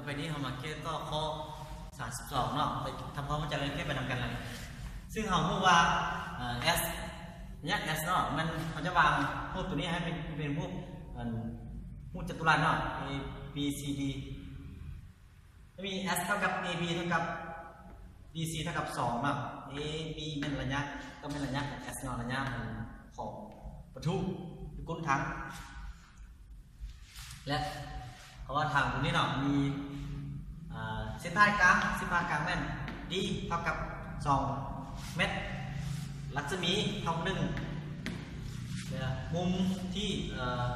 ໄປນີ້ເຮົາມາແກ້ຕໍ່ຂໍ້ສາມສິບສອງເນາະ ໄປທຳຄວາມເຂົ້າໃຈແລ້ວແກ້ໄປນຳກັນເລີຍ. ຊຶ່ງເຮົາຮູ້ວ່າ ເອີ S ໄລຍະ S ເນາະ ມັນ ເຮົາຈະວາງຮູບໂຕນີ້ໃຫ້ເປັນ ເປັນຮູບ ອັນ ຮູບຈັດຕຸລັດເນາະ A B C D ຈະມີ S ເທົ່າກັບ A B ເທົ່າກັບ D C ເທົ່າກັບສອງເນາະ. A B ແມ່ນໄລຍະ ຕ້ອງແມ່ນໄລຍະຂອງ S ເນາະ ໄລຍະຂອງປະຕູຢູ່ກົ້ນຖັງ. ແລະ ເພາະວ່າຖັງຕົວນີ້ເນາະ ມີ ເອີ ເສັ້ນທາງກາງ ເສັ້ນຜ່ານກາງແມ່ນ D ເທົ່າກັບສອງແມັດ, ລັດສະໝີເທົ່າໜຶ່ງ ແລະ ມຸມທີ່ ເອີ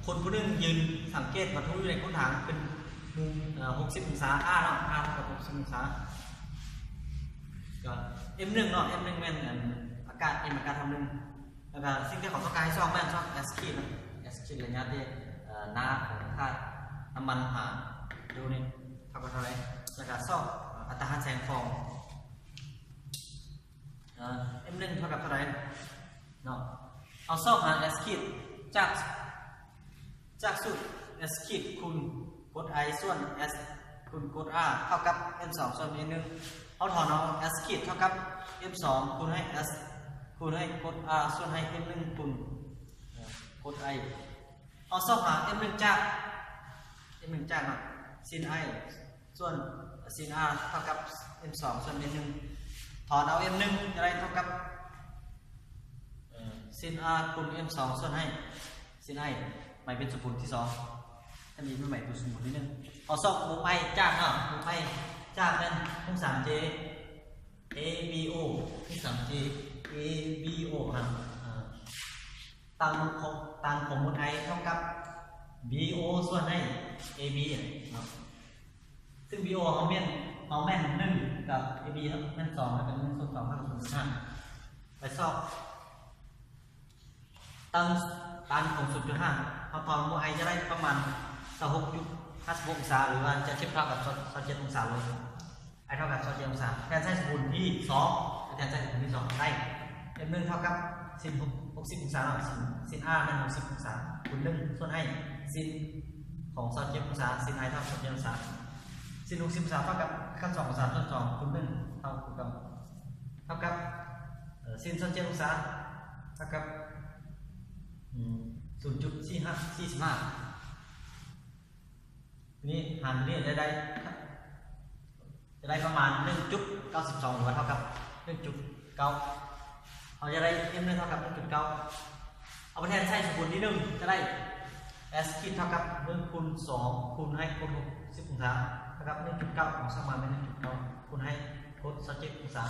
ຄົນຜູ້ໜຶ່ງຢືນສັງເກດວັດຖຸຢູ່ໃນກົ້ນຖັງເປັນມຸມ ເອີ ຫົກສິບອົງສາ R ເນາະ R ເທົ່າກັບຫົກສິບອົງສາ. ກໍ M ໜຶ່ງເນາະ M ໜຶ່ງແມ່ນ ອັນ ອາກາດ M ອາກາດເທົ່າໜຶ່ງ. ແລ້ວກໍສິ່ງທີ່ເຂົາຕ້ອງການໃຫ້ຊອກແມ່ນຊອກ S ຂີດເນາະ S ຂີດໄລຍະທີ່ ເອີ ໜ້າຂອງທາດນ້ຳມັນຫາດູນີ້ເທົ່າກັບເທົ່າໃດ ແລ້ວກໍຊອກ ເອີ ອັດຕາຮັດແສງຂອງ ເອີ M ໜຶ່ງເທົ່າກັບເທົ່າໃດເນາະ. ເຮົາຊອກຫາ S ຂີດ ຈາກ ຈາກສູດ S ຂີດຄູນກົດ I ສ່ວນ S ຄູນກົດ R ເທົ່າກັບ M ສອງ ສ່ວນ M ໜຶ່ງ. ເຮົາຖອນເອົາ S ຂີດເທົ່າກັບ M ສອງ ຄູນໃຫ້ S ຄູນໃຫ້ກົດ R ສ່ວນໃຫ້ M ໜຶ່ງ ຄູນ ເອີ ກົດ I. ເຮົາຊອກຫາ M ໜຶ່ງຈາກ M ໜຶ່ງຈາກເນາະ ຊິນ I ສ່ວນ ຊິນ R ເທົ່າກັບ M ສອງ ສ່ວນ M ໜຶ່ງ. ຖອນເອົາ M ໜຶ່ງຈະໄດ້ເທົ່າກັບ ເອີ ຊິນ R ຄູນ M ສອງ ສ່ວນໃຫ້ ຊິນ I ໝາຍເປັນສົມຜົນທີສອງ ອັນນີ້ແມ່ນໝາຍເປັນສົມຜົນທີໜຶ່ງ. ເຮົາຊອກມຸມ I ຈາກເນາະ ມຸມ I ຈາກແມ່ນມຸມສາມ J A B O ມຸມສາມ J A B O ຫັ້ນ ເອີ ຕັ້ງຂອງ ຕັ້ງຂອງມຸມ I ເທົ່າກັບ B O ສ່ວນໃຫ້ A B ເນາະ. ຊຶ່ງ B O ເຮົາແມ່ນ ເຮົາແມ່ນໜຶ່ງ ກັບ A B ເຮົາແມ່ນສອງ ເຮົາກໍໜຶ່ງສ່ວນສອງ ເທົ່າກັບສູນຈຸດຫ້າ. ໄປຊອກ ຕັ້ງຕ້ານຂອງສູນຈຸດຫ້າ ເຮົາຖອນມຸມ I ຈະໄດ້ປະມານຊາວຫົກຈຸດຫ້າສິບຫົກອົງສາ ຫຼືວ່າຈະທຽບເທົ່າກັບຊາວເຈັດອົງສາເລີຍ. I ເທົ່າກັບຊາວເຈັດອົງສາ ແທນໃສ່ສົມຜົນທີສອງ ແທນໃສ່ສົມຜົນທີສອງໄດ້ M ໜຶ່ງເທົ່າກັບ ຊິນ ຫົກສິບອົງສາເນາະ ຊິນ R ແມ່ນຫົກສິບອົງສາ ຄູນໜຶ່ງ ສ່ວນໃຫ້ຊິນຂອງຊາວເຈັດອົງສາ ຊິນ I ເທົ່າກັບຊາວເຈັດອົງສາ ຊິນຫົກສິບອົງສາເທົ່າກັບ ຂັ້ນສອງອົງສາ ສ່ວນສອງ ຄູນໜຶ່ງ ເທົ່າຄືເກົ່າ ເທົ່າກັບ ເອີ ຊິນຊາວເຈັດອົງສາ ເທົ່າກັບ ອືມ ສູນຈຸດສີ່ຫ້າ ສີ່ສິບຫ້າ. ທີນີ້ຫານຕົວນີ້ໄດ້ ໄດ້ ຈະໄດ້ປະມານໜຶ່ງຈຸດເກົ້າສິບສອງ ຫຼືວ່າເທົ່າກັບໜຶ່ງຈຸດເກົ້າ. ເຮົາຈະໄດ້ M ໜຶ່ງເທົ່າກັບໜຶ່ງຈຸດເກົ້າ ເອົາໄປແທນໃສ່ສົມຜົນທີໜຶ່ງ ຈະໄດ້ S ຂີດເທົ່າກັບໜຶ່ງຄູນສອງ ຄູນໃຫ້ກົດຫົກສິບອົງສາ ເທົ່າກັບໜຶ່ງຈຸດເກົ້າ ເອົາສັກມາເປັນໜຶ່ງຈຸດເກົ້າ ຄູນໃຫ້ກົດຊາວເຈັດອົງສາ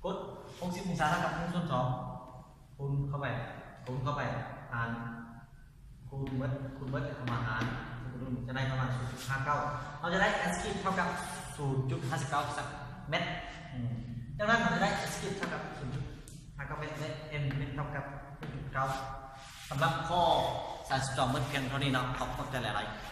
ກົດຫົກສິບອົງສາເທົ່າກັບໜຶ່ງສ່ວນສອງ ຄູນເຂົ້າໄປ ຄູນເຂົ້າໄປ ຫານ ຄູນໝົດ ຄູນໝົດເອົາມາຫານ ຈະໄດ້ປະມານສູນຈຸດຫ້າເກົ້າ ເຮົາຈະໄດ້ S ຂີດເທົ່າກັບສູນຈຸດຫ້າສິບເກົ້າສັກແມັດ. ດັ່ງນັ້ນເຮົາຈະໄດ້ S ຂີດເທົ່າກັບສູນຈຸດຫ້າເກົ້າແມັດ ແລະ M ເປັນເທົ່າກັບໜຶ່ງຈຸດເກົ້າ. ສຳລັບຂໍ້ສາມສິບສອງໝົດພຽງເທົ່ານີ້ເນາະ ຂອບ ຂອບໃຈຫຼາຍໆ.